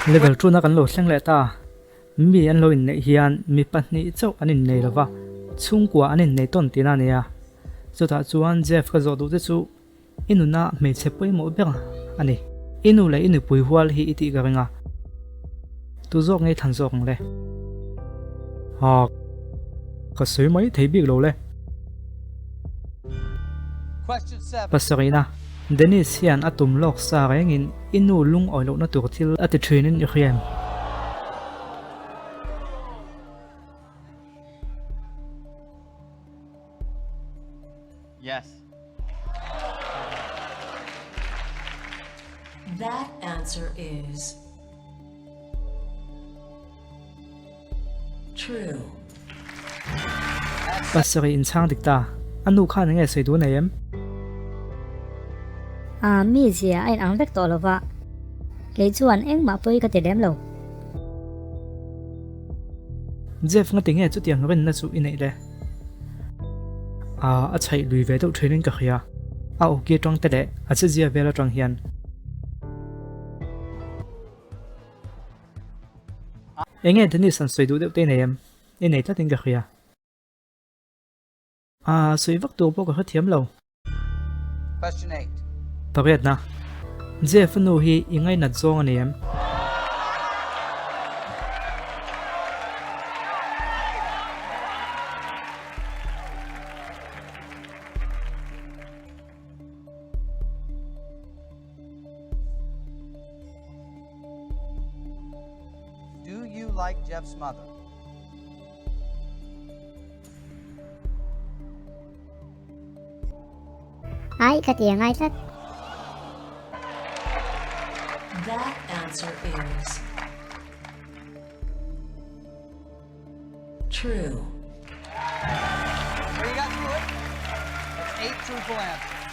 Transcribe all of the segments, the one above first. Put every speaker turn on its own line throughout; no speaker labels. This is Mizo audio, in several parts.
Level tuna kan lo thleng leh ta. Mi an lo inneih hian mi pahnih chauh an innei lo va, chhungkua an innei tawn tihna a ni a. Chutah chuan Jeff ka zawh duh te chu i nuna hmeichhe pawimawh ber a ni. I nu leh i nupui hual hi i tih ka ring a, tu zawk ngei thlan zawk ang le? Ha, ka sawi mai thei bik lo le. Pasarihna, Dennis hian a tum lawk sa rengin i nu lungawi lohna tur thil a ti thinin i hria em?
Yes.
That answer is true.
Pasarih in chhang dik ta. A nu khan enge sawi duh nei em?
A mizia a inang vek tawh lova, kei chuan engmah pawi ka ti lem lo.
Jeff nga tinge chutiang rinna chu i neih le? A a chhaih lui ve deuh thin in ka hria. A awki atang te leh a chezia vel atang hian. Enge Dennis an sawi duh deuh te i nei em? I nei tlat in ka hria. A sawi vak tur pawh ka hrethiam lo. Pariatna, Jeff-a nu hi i ngainat zawng a ni em?
Do you like Jeff's mother?
Ai, ka ti a ngai tlat.
That answer is true.
Well, you got through it. That's eight truthful answers.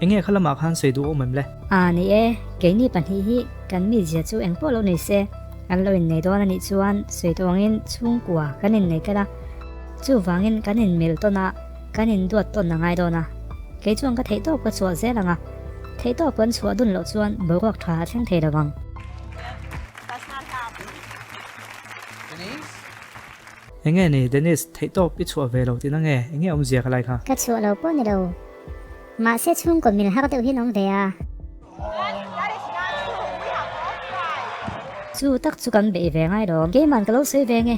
Enge kha lamah khan sawi duh awm em le?
A ni e, keini pahnih hi kan mizia chu engpawh lo nei se, kan lo innei dawn a nih chuan sawi tawngin chhungkua kan innei tel a, chuvangin kan inmil tawn a, kan induat tawn a ngai dawn a. Kei chuan ka theihtawp ka chhuah zel ang a, theihtawp kan chhuah dun loh chuan boruak tha a thleng thei lo vang.
Enge ni Dennis, theihtawp i chhuah ve lo tihna nge? Enge awmzia ka lai kha?
Ka chhuah lo pawh ni lo. Mahse chhungkaw mil har deuh hian awm ve a.
Chu tak chu kan beih ve ngai lo. Keiman ka lo sawi ve nge.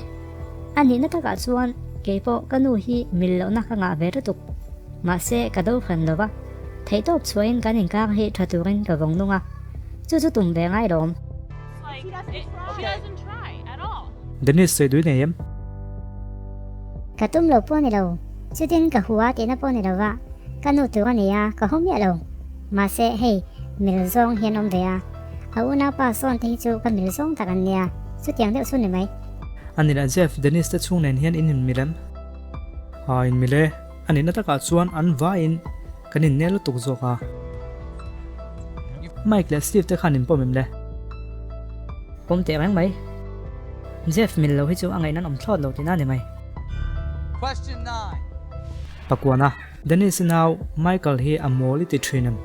A nihna takah chuan keipawh ka nu hi mil lohna ka ngah ve lutuk. Mahse ka do hran lo va. Theihtawp chhuahin kan inkar hi tha turin ka vawng nung a. Chu chu tum ve ngai lawm.
Dennis sawi dui nei em?
Ka tum lo pawh ni lo. Chutin ka hua tihna pawh ni lova, ka nu tur a ni a, ka haw miah lo. Mahse, hei, mil zawng hi an awm ve a. A unaupa sawn te hi chu ka mil zawng tak an nia, chutiang deuh chu ni mai.
A ni lah Jeff, Dennis te chhung nen hian in inmil em? A inmil e, a nihna takah chuan an vaiin kan innel lutuk zawk a. Mike leh Steve te khan in pawm em le?
Pawm teh reng mai. Jeff mil lo hi chu a ngaihna an awm thlawt lo tihna a ni mai.
Pakuana, Dennis-i nau Michael hi a mawl i ti thin em?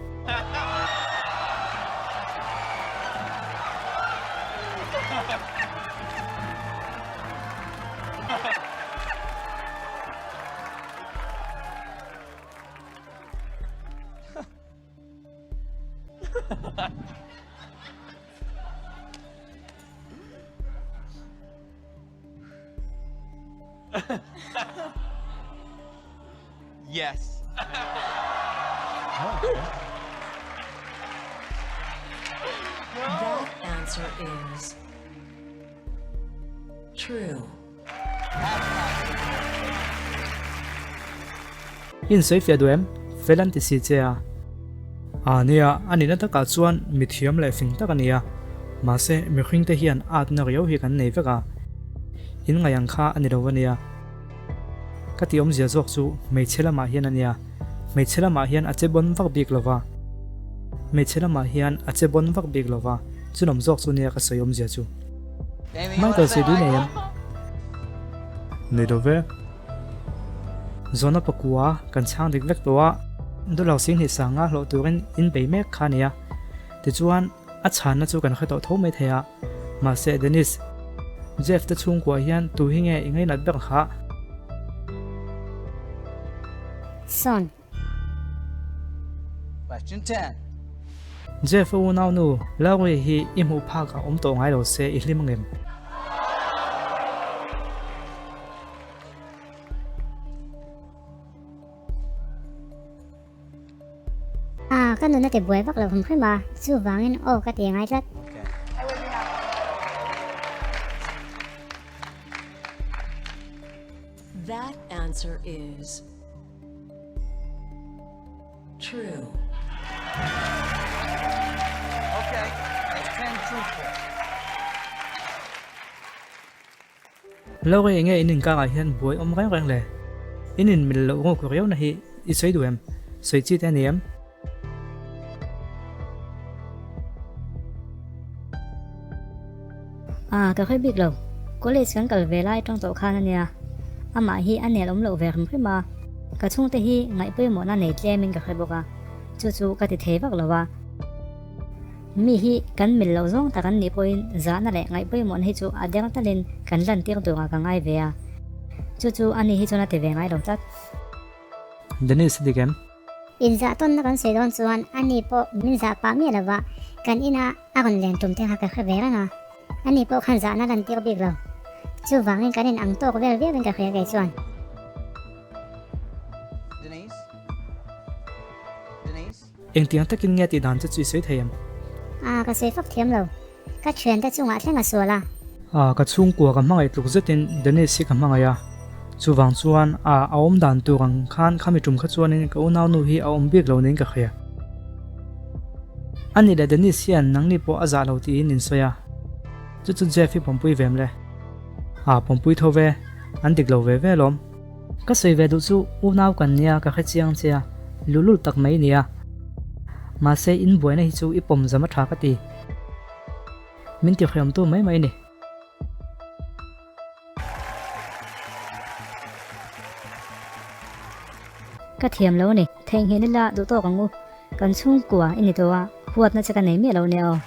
Yes.
That answer is true.
In sawi fiah duh em? Fel an ti si che a. A nia, a nihna takah chuan mi thiam leh fing tak a ni a. Mahse, mihringte hian atna riau hi kan nei vek a. In ngaih ang kha a ni lo a nia. Ka tih awmzia zawk chu hmeichhe lamah hian a nia. Hmeichhe lamah hian a che bawn vak bik lo va. Hmeichhe lamah hian a che bawn vak bik lo va. Chunawm zawk chu nia ka sawi awmzia chu. Michael sawi dui nei em? Nei lo ve. Zawhna pakua kan chhang dik vek tawh a. Dollar 10,000 nga hlawh turin in bei mek kha a nia. Tichuan, a chhanna chu kan hre tawh tho mai thei a. Mahse, Dennis, Jeff te chhungkuah hian tu hi nge i ngainat ber kha?
Son.
Question 10.
Jeff a unau nu, Laurie hi i hmuh phak ah awm tawh ngai lo se i hlim angem?
A, ka nun a ti buai vak lo hrim hrim a, chuvangin aw ka ti ngai tlat.
That answer is true.
Okay, that's 10 truthful.
Lo rei enge in inkangah hian buai awm reng reng le? In inmil loh ngawk riau na hi i sawi duh em? Sawi chi te a ni em?
A, ka hre bik lo. College kan kal ve lai atang tawh khan a nia. Amah hi a nel awm loh ve hrim hrim a. Ka chhungte hi ngaihpawimawhna nei tlemin ka hre bawk a, chu chu ka ti thei vak lo a. Mi hi kan mil loh zawng tak an nih pawhin zahna leh ngaihpawimawhna hi chu a deng talin kan lantir turah ka ngai ve a. Chu chu ani hi chuan a ti ve ngai lo tlat.
Dennis a dik em?
Inzah tawnna kan sawi dawn chuan ani pawh min zah pah miah lova kan ina a rawn len tum te kha ka hre ve reng a, ani pawh khan zahna lantir bik lo. Chuvangin kan in ang tawk vel viauin ka hria kei chuan.
Denise? Denise?
Engtiang takin nge tih dan che chu i sawi thei em?
A, ka sawi fak thiam lo. Ka thiante chungah thleng a sual a.
A, ka chhungkua ka hmangaih tluk zetin Denise hi ka hmangaih a. Chuvang chuan a, a awm dan tur ang khan khami tum kha chuanin ka unaunu hi a awm bik lo niin ka hria. Ani leh Denise hian nangni pawh a zah lo tiin in sawi a. Chu chu Jeff hi pawmpui ve em le? A, pawmpui tho ve. An dik lo ve ve alawm. Ka sawi ve duh chu unau kan nia ka hre chiang che a, lulul tak mai nia. Mahse in buaina hi chu i pawm zam a tha ka ti. Min ti hriamtu mai mai ni.
Ka thiam lo ni, theihnghilh ila duh tawk ang u. Kan chhungkua i ni tawh a, huatna che ka nei miah lo nia aw.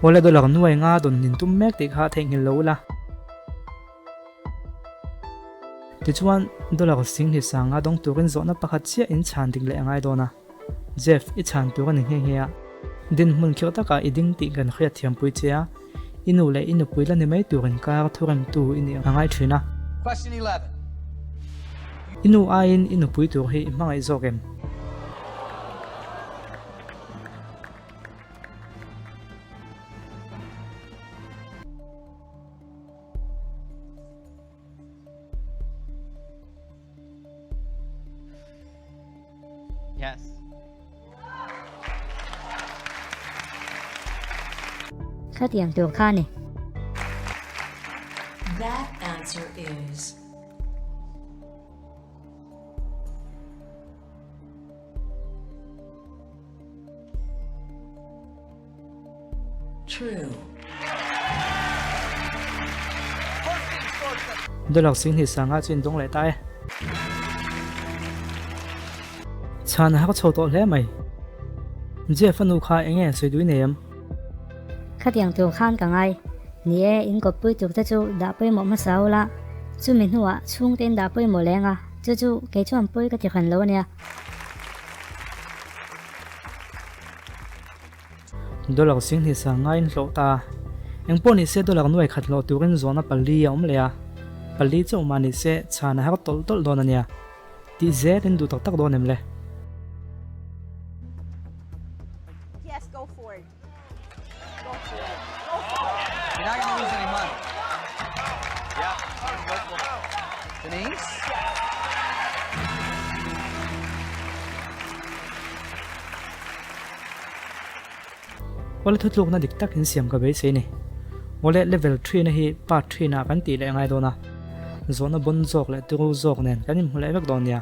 Awle dollar nuai nga dawn nin tum mek tih kha theihnghilh lo ula. Tichuan, dollar singhnih sanga dawng turin zawhna pakhat chiah in chhan dik leh a ngai dawn a. Jeff, i chhan tur a ni nghe nghe a. Dinhmun khirh takah i ding tih kan hriat thiampui che a, i nu leh i nupui la ni mai turin kar thuremtu i nih a ngai thin a.
Question 11.
I nu aiin i nupui tur hi i hmangaih zawk em?
Yes.
Khatiang tur kha ni.
That answer is. True.
Dollar singhnih sanga chu in dawng leh ta e. Chhan a har chho tawh hle mai. Jeff a nu kha eng nge sawi dui nei em?
Khatiang tur khan ka ngai. Ni e, in kawppui tur te chu dah pawimawh hmasa ula, chumi hnuah chhungte in dah pawimawh leng a, chu chu kei chuan pawi ka ti hran lo ania.
Dollar singhnih sang ngaiin hlawh ta. Engpawh ni se dollar nuai khat hlawh turin zawhna pali a awm leh a, pali chauh mah ni se chhan a har tawlh tawlh dawn a nia. Tih zelin duh tak tak dawn em le?
You're not gonna lose any money. Denise?
Awle thutlukna dik tak in siam ka beisei ni. Awle level threena hi part threena kan tih leh ngai dawn a, zawhna bawn zawk leh turu zawk nen kan inhmu leh vek dawn nia.